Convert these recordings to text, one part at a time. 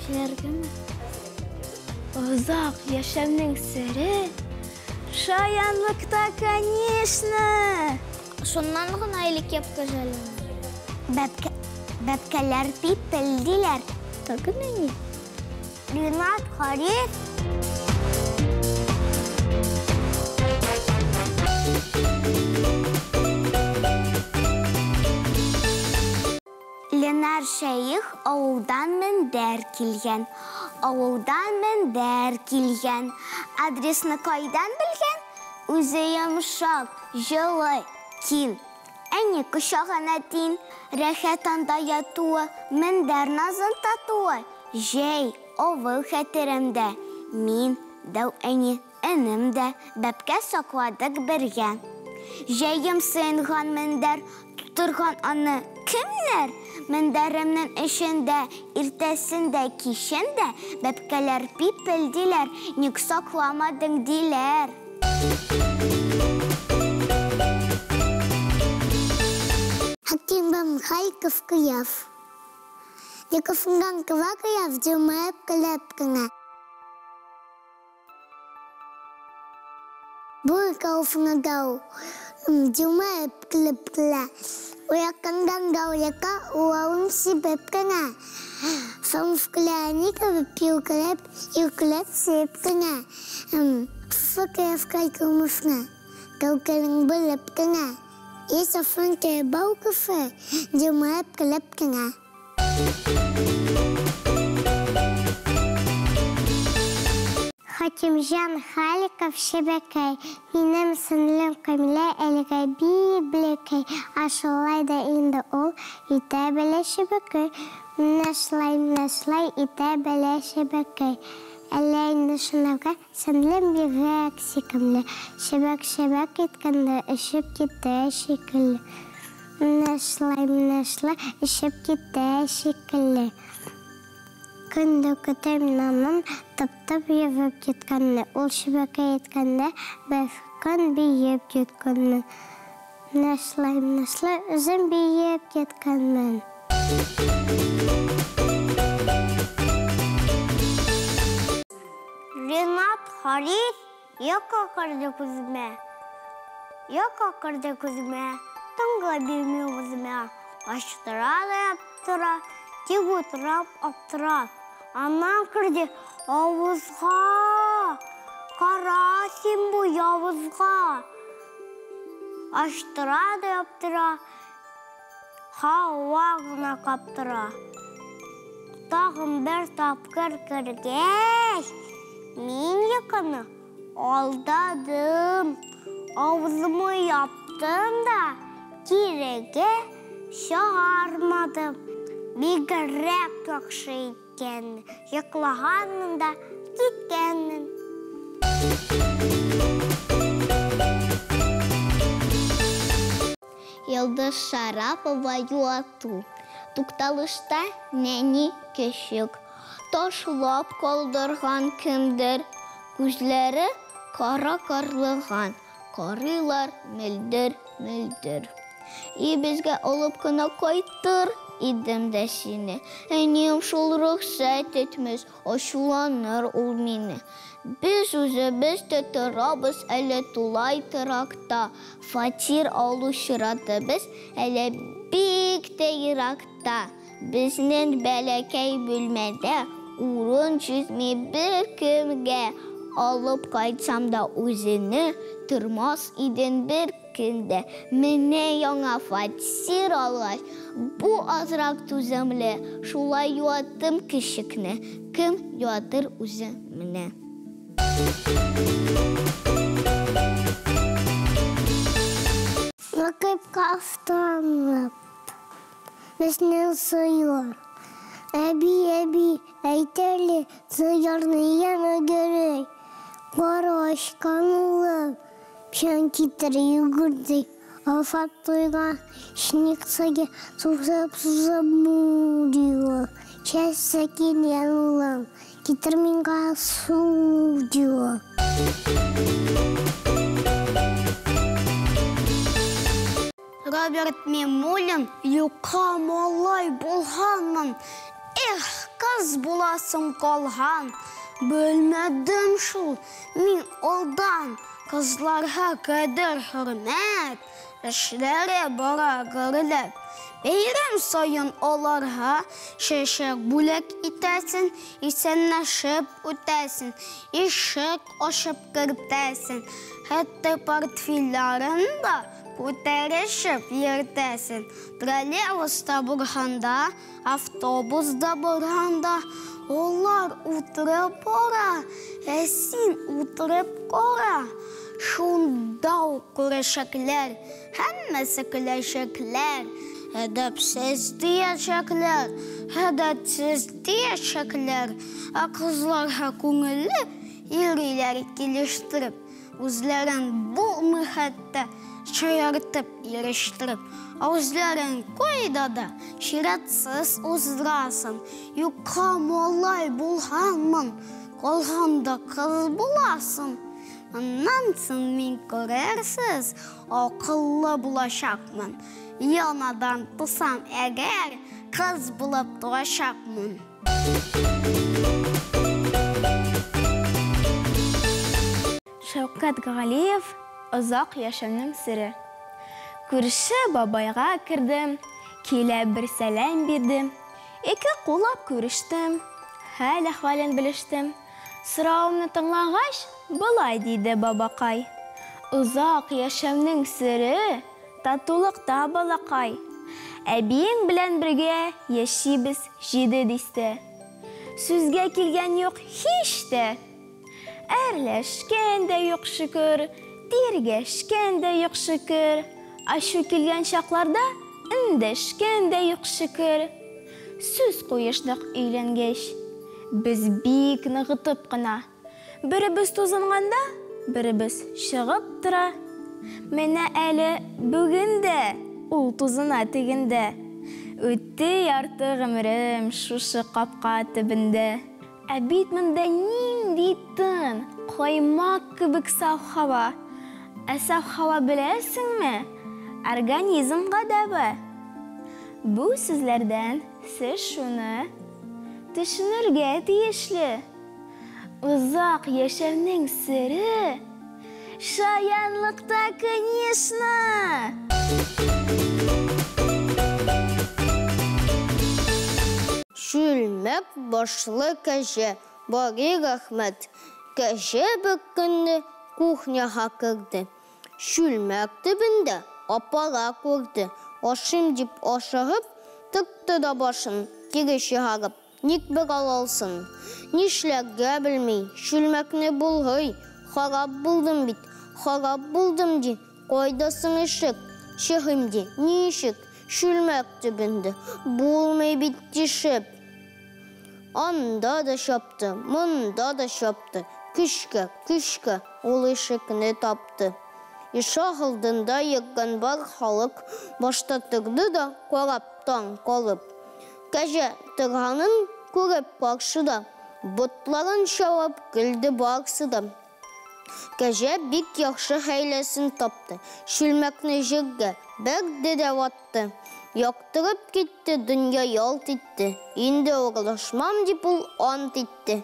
Сөйләргәме? Озак яшәүнең сере шаянлыкта, конечно! Шуннан гына элек кепка жәлләнә. Бәбкә, бәбкәләр пипелдиләр. Тагын ни? Ренат Харис. Ленар Шәех авылдан мендәр килгән. Авылдан мендәр килгән. Адресны кайдан белгән? Үзе йомшак, җылы, киң. Әни кочагына тиң. Рәхәт анда ятуы, мендәр назын татуы. Җәй, авыл хәтеремдә. Мин, дәү әни, энем дә бәбкә сакладык бергә. Җәем сыенган мендәр, тутырган аны кемнәр? Мендәремнең эчендә, иртәсен дә, кичен дә бәбкәләр пипелдиләр, ник сакламадың диләр. Хакимбам Харьков Кыяв. Якыфынган кыва кыяв җылмаеп көлеп кенә. Бу кауфынгау җылмаеп көлеп көлә. Уяккандан гауляка уавын сибеп кенә. Фамф көлә кебек юкеләп, юкеләп сибеп кенә. Фыкыяв кайкылмышны. Кәүкәлең белеп кенә. Есафын бау кыфы, җылмаеп көлеп кенә. Хакимҗан Халиков Шебекәй. Минем сеңлем Камилә әлегә бик бәләкәй. Ә шулай да инде ул итә белә чебекәй. Менә шулай, менә шулай итә белә чебекәй. Әллә инде шунарга сеңлем бигрәк сөйкемле. Чебек-чебек иткәндә очып китә шикелле. Менә шулай, менә шулай очып китә шикелле. Көн дә көтәм аның тып-тып йөреп киткәнне. Ул чебекәй иткәндә бер көн биеп киткәнне. Менә шулай, менә шулай үзем биеп киткәнмен. Ренат Харис йокы керде күземә. Йокы керде күземә, тынгы бирми үземә. Ачтыра да яптыра, тик утырам аптырап. Аннан керде авызга. Кара син бу явызга. Ачтыра да яптыра, һава гына каптыра. Тагын бер тапкыр кергәч, мин йокыны алдадым. Авызымны яптым да кирегә чыгармадым. Бигрәк яхшы икән. Йоклаганмын да киткәнмен. Йолдыз Шарапова юату. Тукталышта нәни көчек. Ташлап калдырган кемдер. Күзләре кара карлыган. Карыйлар мөлдер-мөлдер. Өебезгә алып кына кайтыр идем дә сине. Әнием шул рөхсәт итмәс, ачуланыр ул мине. Без үзебез дә торабыз әле тулай торакта. Фатир алу чиратыбыз әле бик тә еракта. Безнең бәләкәй бүлмәдә урын җитми беркемгә. Алып кайтсам да үзеңне, тормас идең бер көн дә. Менә яңа фатир алгач, бу азрак түземле. Шулай юаттым кешекне. Кем юатыр үзе менә. Рәкыйп Кафтанов. Безнең сыер. Әби, әби, әйт әле, сыер нигә мөгери? Кара ачкан улым, печән китер йөгерде. Афат туйга шницеге сузып-сузып му ди ул. Чәчсә килгән улым, китер миңа су ди ул. Роберт Мимуллин, юкка малай булганмын. Эх, кыз буласым калган. Белмәдем шул мин алдан. Кызларга кадер-хөрмәт, эшләре бара гөрләп. Бәйрәм саен аларга чәчәк бүләк итәсен, исәнләшеп үтәсен, ишек ачып кертәсен, хәтта портфельләрен да күтәрешеп йөртәсен. Троллейбуста барганда, автобуста барганда, алар утырып бара, ә син утырып кара. Шунда ук күрәчәкләр, һәммәсе көләчәкләр. Әдәпсез диячәкләр, гадәтсез диячәкләр. Ә кызларга күңелле йөриләр килештереп, үзләрен булмый хәтта шаяртып йөрештереп. Ә үзләрен кайда да чиратсыз уздырасың. Юкка малай булганмын, калганда кыз буласың. Моннан соң мин күрерсез, акыллы булачакмын. Яңадан тусам әгәр, кыз булып туачакмын. Шәүкәт Галиев Озак яшәүнең сере. Күрше бабайга кердем, килә бер сәлам бирдем. Ике куллап күрештем, хәл-әхвәлен белештем. Соравымны тыңлагач, болай диде бабакай. Озак яшәүнең сере татулыкта, балакай. Әбиең белән бергә яшибез җиде дистә. Сүзгә килгән юк һич тә. Әрләшкән дә юк, шөкер, тиргәшкән дә юк, шөкер. Ачу килгән чакларда эндәшкән дә юк, шөкер. Сүз куештык өйләнгәч, без бик ныгытып кына. Беребез тузынганда, беребез чыгып тора. Менә әле бүген дә ул тузына тегендә. Үтте ярты гомерем шушы капка төбендә. Ә бит монда нинди тын, каймак кебек саф һава. Ә саф һава беләсеңме, организмга дәва. Бу сүзләрдән сез шуны төшенергә тиешле. Озак яшәүнең сере шаянлыкта, конечно! Чүлмәк башлы кәҗә, Бари рәхмәт. Кәҗә бер көнне кухняга керде. Чүлмәк төбендә апара күрде. Ашыйм дип ашыгып, тыкты да башын кире чыгарып. Ник бер алалсын? Нишләргә белми, чүлмәкне болгый. Харап булдым бит, харап булдым, ди. Кайда соң ишек? Чыгыйм, ди, ничек? Чүлмәк төбендә. Булмый бит тишеп. Анда да чапты, монда да чапты. Көчкә, көчкә ул ишекне тапты. Ишек алдында йөргән бар халык башта торды да карап таң калып. Кәҗә торганын күреп каршыда, ботларын чабып көлде барсы да. Кәҗә бик яхшы хәйләсен тапты. Чүлмәкне җиргә бәрде дә ватты. Яктырып китте, дөнья ялт итте. Инде урлашмам дип ул ант итте.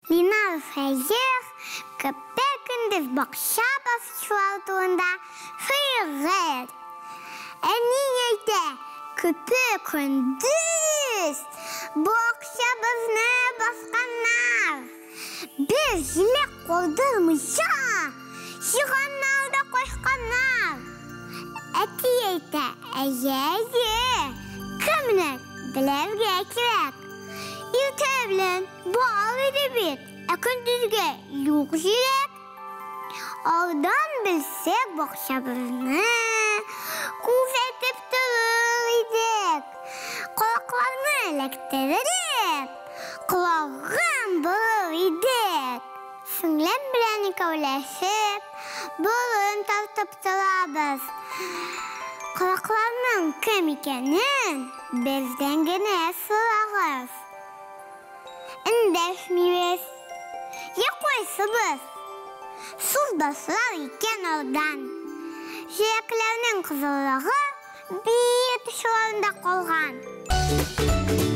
Линар Фәйзиев көпә-көндез бакча басучылар турында шигырь. Әни әйтә, көпә-көндез бакчабызны басканнар. Бер җиләк калдырмыйча, чыганнар да качканнар. Әти әйтә, әйе, әйе, кемне белергә кирәк. Иртә белән бар иде бит, ә көндезгә юк җиләк. Алдан белсәк бакчабызны күзәтеп торыр идек. Колакларны эләктереп, колагын борыр идек. Сеңлем белән икәүләшеп, борын тартып торабыз. Колакларның кем икәнен бездән генә сорагыз. Эндәшмибез. Я кайсыбыз? Сүз башлар икән алдан. Җиләкләрнең кызыллыгы бит очларында калган.